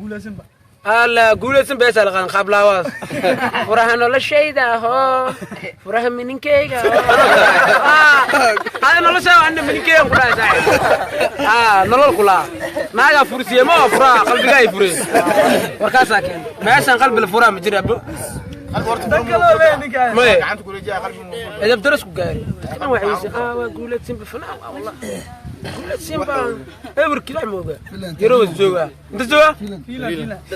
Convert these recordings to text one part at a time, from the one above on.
Guulaysanba. Alla guulaysan beesa la qaadan qaablaawaas. Furaha noloshayda aho, furaha mininkeyga. Hada nolosha anna mininkeyga ku dhahay saaxiib. Ah, nolol kula. Naaga fursiye ma furaha qalbiga ay fureen. Warkaasaa keen. Meeshan qalbi la furaa ma jira. Maye. Edab daras ku gaari. Dadka dhan waxay yidhi, ah, waa Guuleed Simba fanaan waa wallah. Guuleed Simba eberkii wax mooga. Garowas jooga. Inta jooga?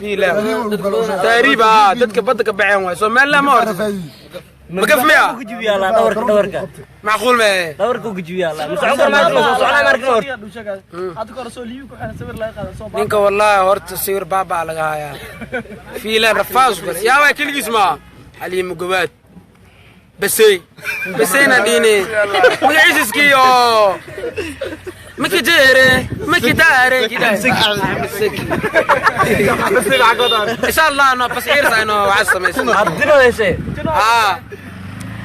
Fiila. Taariib ah, dadka badda ka baxeen waay. Soomaaliland ma horta. Ma gaf miya? Gujibiyaa dhawarka, dhawarka. Macquul me. Dhawarka u gujibiyaa la ma socon karo, maarka soo socnaa maarka horta. Hadda kahor soo liibi ku xiran sawir laga qaada soo. Ninka wallahi horta sawir baabaa laga hayaa. Fiilaan rafaas ku galay. Yaa waa keligiis ma. Xaliimo Gobaad. Basey. Baseyna dhiine. Magaciisiskii oo maki jeere maki daare kida. Insha Allah no bas ciirsa no waxaad samaysan. Abdino heshe. Ah.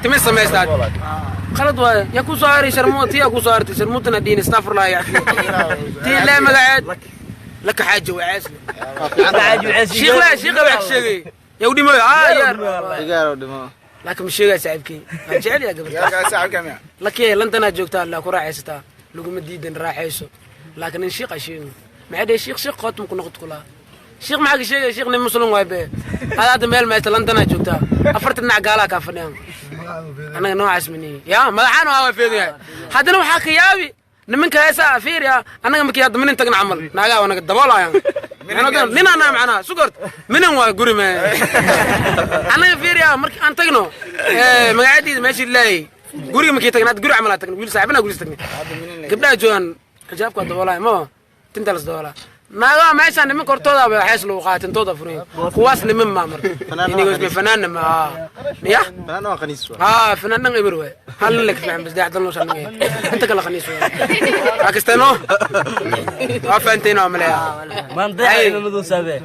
Timi samaystaad. Qalad waaye. Yaa ku soo haray sharmuut, yaa ku soo hartay sharmuutna dhiine, astaghfirullah ya. Tii lee magaceed. Laka xaajo wacaas. Shiikh laa shiikha wax sheegay. Yaa u dhimoy ah yaar. Igaaro dhimo. Laakiin ma sheegay saaxiibkay. Waan jecel yahay gabadha. Lakii London aad joogtaa la ku raaxaysataa. Laguma diidan raaxayso. Laakiin nin shiikh sheegay. Maxay dhahay shiikh shiikh qoot ku noqod kula. Shiikh maxaa ka sheegay? Shiikh nin muslim waay be. Hada hadda meel meesta London aad joogtaa. Afartan dhinac gaalaa kaa fadhiyaan. Annaga noocaas manihi. Yaa madaxaan waa feedan yahay. Haddana waxaa ka yaabi nimanka heesaa fiiriya, annaga markii hadda minin tagna camal naagaa waa naga daboolayan nin anaa macnaha sugort minin waa guri me annaga fiiriya markii aan tagno magacadeeda meeshii laayay guriga markii tagna, hadda guri camal aan tagna, wiil saaxiibana guriis tagnay, gabdhaha joogaan xijaabka waa daboolaya ma tinta las daboolaa. Naagaha meeshaan nimanka hortooda ba xees lagu qaatay, tintooda furin, kuwaas niman maa marka inigo fanaanna ma ya. Fanaan waa khaniis waa. اه فنان غير وي هل لك فهم بس داعي ضلوا شنو انت كلا خنيس باكستانو ما فهمتين عملها. Maan dayax madow saabe.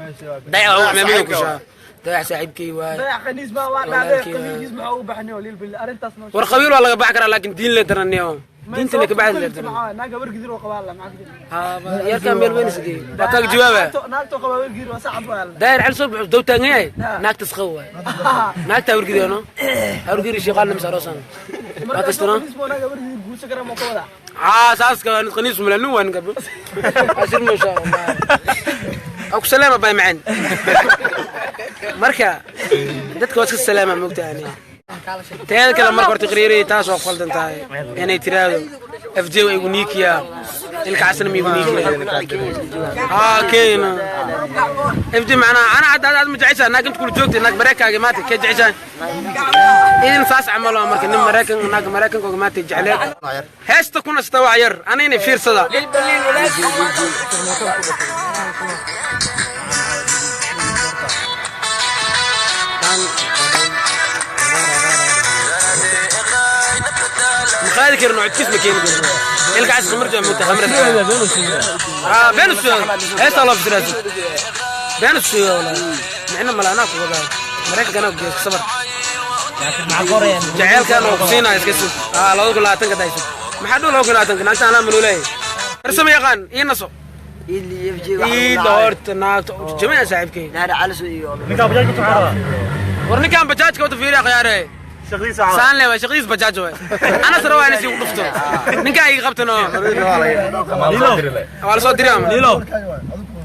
ضيع هو عمامي كوشا ضيع صاحبكي واي. Dayax khaniis baa waa dhacday, qabiilkiis maxaa ugu baxnay oo lil arrintaas noo. War qabiil waa laga baxi karaa, laakiin diin le daraniyo diinta le kabacdi le daran. Naaga wargidir oo qabaa la maxaa ka Yarkaa meel weyn isgeey waa kaaga jawaaba. Naagtoo qabaa wargidir waa sacad waa la. Daayir cali soo buxu dow taagan yahay naagtas qaw waay naagta wargideeno wargiri shiiqaalna misaroosan waa kastano. Khaniis boo naaga wargidir guursan kara ma ka wadaa? اه ساس كان قنيس ملنو وين قبل عشر ما شاء الله aku salaama bay macaan marka dadka waa iska salaama moogtahay. Teeda kale marka horta qariiray taas waa qaldan tahay inay tiraahdo FJ waa igu niikiya, ilka casna ma igu niikiya haa keena FJ macnaha ana hadda aad ma jeceshahay naag inta kula joogtay naag Mareykanka maanta kee jeceshahay idin saas camal waa marka nin Mareykan naag Mareykanka maanta jecleed heesta kuna sita waa yar ana inay fiirsada. Ma qaadi karno codkiis, ma keeni karno ilka cas khamar jaa moogta khamrad ah been usoo heesta loo fisiraa been usoo walaa micno mala anaa ku wadaa Mareykanka anaa ku geeyo sabar jaceylkan oo ku siinaya iska sug ah 2020-ka dayso maxaa dhow 2020-ka naagta anaa manuulay farsamo yaqaan ii naso iida horta naagta jabaya saaxiibkay. War ninkaan bajaajka wata fiiriya khiyaare saan le waa shaqadiis bajaaj waay anas rabaa inay sii ku dhufto ninkaa iga qabtano waa la soo diray ama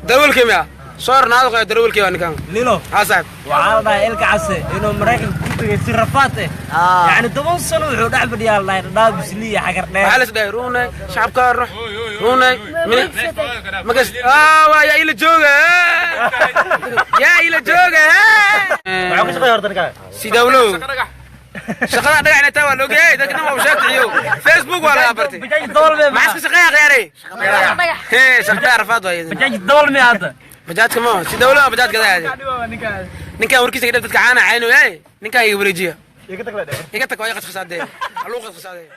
darawalkii miya soo hor naado qaya darawalkii waa ninkaan. Lilo. Haa saaxiib. Waxaa la dhahay ilka case inuu Maraykanka ku tegay si rafaad eh, yacni 10 sano wuxuu dhex fadhiyaa la dhahay Dhadhaab Isliya Xagar Dheer. Waxaa la isdhahay runay shacabka ruux runay makas ah waa yaa ila jooga, yaa ila jooga. Maxuu ka shaqeeya horta ninkaan? Sidawlow shaqada dhagax inay tahay waa la ogyahay, dadka dhan waa u sheegtay iyo Facebook waa laga bartay. Bajaaj dabal mee? Maxaa iska shaqeeya khiyaarey? Hee shaqada rafaad waa iyadana. Bajaaj dabal mee hadda? Bajaajka ma sidawlow bajaajka daa ninkaan warkiisa dadka caana cayno yahay ninkaan iga wareejiya iga tag waa iga qasqasaadee haluu qasqasaadee.